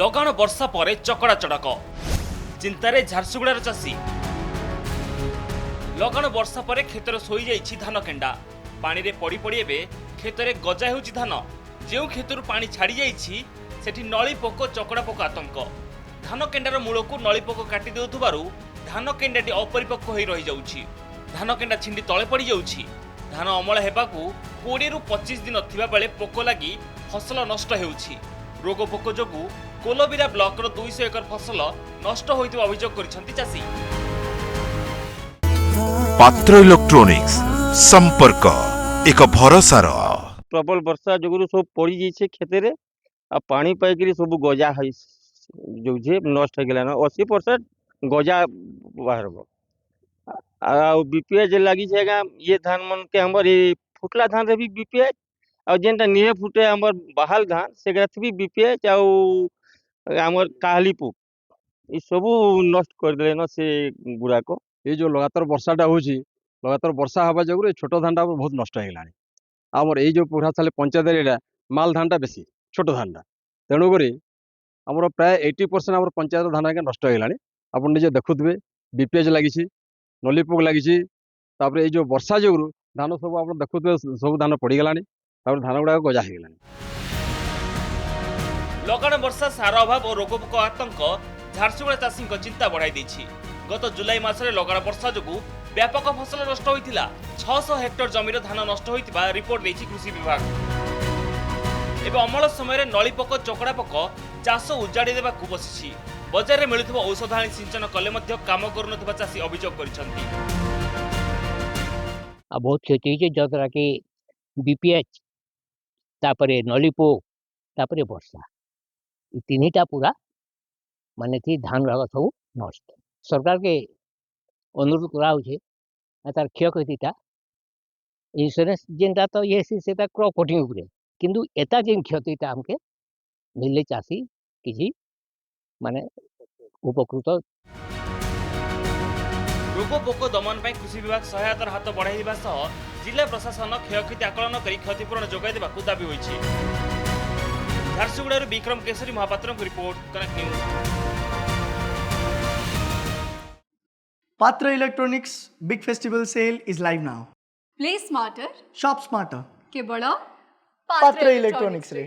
ଲଗାଣ ବର୍ଷା ପରେ ଚକଡ଼ା ଚଡ଼କ, ଚିନ୍ତାରେ ଝାରସୁଗୁଡ଼ାର ଚାଷୀ। ଲଗାଣ ବର୍ଷା ପରେ କ୍ଷେତରେ ଶୋଇଯାଇଛି ଧାନ କେଣ୍ଡା। ପାଣିରେ ପଡ଼ି ପଡ଼ି ଏବେ କ୍ଷେତରେ ଗଜା ହେଉଛି ଧାନ। ଯେଉଁ କ୍ଷେତରୁ ପାଣି ଛାଡ଼ି ଯାଇଛି, ସେଠି ନଳି ପୋକ, ଚକଡ଼ା ପୋକ ଆତଙ୍କ। ଧାନ କେଣ୍ଡାର ମୂଳକୁ ନଳି ପୋକ କାଟି ଦେଉଥିବାରୁ ଧାନ କେଣ୍ଡାଟି ଅପରିପକ୍ୱ ହୋଇ ରହିଯାଉଛି। ଧାନ କେଣ୍ଡା ଛିଣ୍ଡି ତଳେ ପଡ଼ିଯାଉଛି। ଧାନ ଅମଳ ହେବାକୁ 20ରୁ 25 ଦିନ ଥିବାବେଳେ ପୋକ ଲାଗି ଫସଲ ନଷ୍ଟ ହେଉଛି। ରୋଗ ପୋକ ଯୋଗୁଁ କୋଲବିରା ବ୍ଲକର 200 ଏକର ଫସଲ ନଷ୍ଟ ହୋଇଥିବା ଅଭିଯୋଗ କରିଛନ୍ତି ଚାଷୀ। ପାତ୍ର ଇଲେକ୍ଟ୍ରୋନିକ୍ସ, ସମ୍ପର୍କ ଏକ ଭରସାର। ପ୍ରବଳ ବର୍ଷା ଯୋଗୁରୁ ସବୁ ପଡ଼ିଯାଇଛେ କ୍ଷେତରେ ଆଉ ପାଣି ପାଇକିରି ସବୁ ଗଜା ହେଇ ଯାଉଛେ, ନଷ୍ଟ ହେଇଗଲାନ। 80% ଗଜା ବାହାରବ। ଆଉ ବିପିଏଚ୍ ଲାଗିଛେ ଆଜ୍ଞା ଇଏ ଧାନ ମାନକେ। ଆମର ଏ ଫୁଟଲା ଧାନରେ ବି ବିପିଏଚ୍, ଆଉ ଯେନ୍ଟା ନିହେ ଫୁଟେ, ଆମର ବାହାଲ ଧାନ, ସେଗୁଡ଼ାଥି ବି ବିପିଏଚ୍ ଆଉ ଆମର କାହାଲି ପୋକ ଏ ସବୁ ନଷ୍ଟ କରିଦେଲେନ ସେ ଗୁଡ଼ାକ। ଏଇ ଯେଉଁ ଲଗାତାର ବର୍ଷାଟା ହେଉଛି, ଲଗାତାର ବର୍ଷା ହେବା ଯୋଗୁଁ ଏ ଛୋଟ ଧାନଟା ଆମର ବହୁତ ନଷ୍ଟ ହେଇଗଲାଣି। ଆମର ଏଇ ଯେଉଁ ପୁରାଶାଲି ପଞ୍ଚାୟତ ଏରିଆଟା ମାଲ ଧାନଟା ବେଶୀ, ଛୋଟ ଧାନଟା। ତେଣୁକରି ଆମର ପ୍ରାୟ 80% ଆମର ପଞ୍ଚାୟତ ଧାନ ଆଜ୍ଞା ନଷ୍ଟ ହେଇଗଲାଣି। ଆପଣ ନିଜେ ଦେଖୁଥିବେ, ବିପିଏଚ୍ ଲାଗିଛି, ନଲି ପୋକ ଲାଗିଛି। ତାପରେ ଏଇ ଯେଉଁ ବର୍ଷା ଯୋଗୁରୁ ଧାନ ସବୁ ଆପଣ ଦେଖୁଥିବେ, ସବୁ ଧାନ ପଡ଼ିଗଲାଣି। ତାପରେ ଧାନ ଗୁଡ଼ାକ ଗଜା ହେଇଗଲାଣି। ଲଗାଣ ବର୍ଷା, ସାର ଅଭାବ ଓ ରୋଗପୋକ ଆତଙ୍କ ଝାରସୁଗୁଡ଼ା ଚାଷୀଙ୍କ ଚିନ୍ତା ବଢ଼ାଇ ଦେଇଛି। ଗତ ଜୁଲାଇ ମାସରେ ଲଗାଣ ବର୍ଷା ଯୋଗୁଁ ବ୍ୟାପକ ଫସଲ ନଷ୍ଟ ହୋଇଥିଲା। 600 ହେକ୍ଟର ଜମିର ଧାନ ନଷ୍ଟ ହୋଇଥିବା ରିପୋର୍ଟ ଦେଇଛି କୃଷି ବିଭାଗ। ଏବେ ଅମଳ ସମୟରେ ନଳିପୋକ, ଚକଡ଼ା ପୋକ ଚାଷ ଉଜାଡ଼ି ଦେବାକୁ ବସିଛି। ବଜାରରେ ମିଳୁଥିବା ଔଷଧ ଆଣି ସିଞ୍ଚନ କଲେ ମଧ୍ୟ କାମ କରୁନଥିବା ଚାଷୀ ଅଭିଯୋଗ କରିଛନ୍ତି। ଆଉ ବହୁତ କ୍ଷତି ହେଇଛି, ଯଦ୍ୱାରା କି ବିପିଏଚ୍, ତାପରେ ନଳିପୋକ, ତାପରେ ବର୍ଷା, ଏ ତିନିଟା ପୁରା ମାନେ ଥି ଧାନ ଗୁଡ଼ାକ ସବୁ ନଷ୍ଟ। ସରକାରକେ ଅନୁରୋଧ କରାହଉଛେ, ତାର କ୍ଷୟକ୍ଷତିଟା ଇନ୍ସୁରାନ୍ସ ଯେନ୍ଟା ତ ଇଏ ହେସି, ସେଟା କ୍ରପ୍ କଟିଂ ଉପରେ, କିନ୍ତୁ ଏଟା ଯେନ୍ କ୍ଷତିଟା ଆମକେ ମିଳିଲେ ଚାଷୀ କିଛି ମାନେ ଉପକୃତ। ରୋଗ ପୋକ ଦମନ ପାଇଁ କୃଷି ବିଭାଗ ସହାୟତାର ହାତ ବଢ଼ାଇବା ସହ ଜିଲ୍ଲା ପ୍ରଶାସନ କ୍ଷୟକ୍ଷତି ଆକଳନ କରି କ୍ଷତିପୂରଣ ଯୋଗାଇ ଦେବାକୁ ଦାବି ହୋଇଛି। ଝାରସୁଗୁଡ଼ାରୁ ବିକ୍ରମ କେଶରୀ ମହାପାତ୍ରଙ୍କ report, Kanak news. Patra Electronics Big Festival Sale is live now. Play smarter. Shop smarter. କେବଳ Patra Electronics ରେ।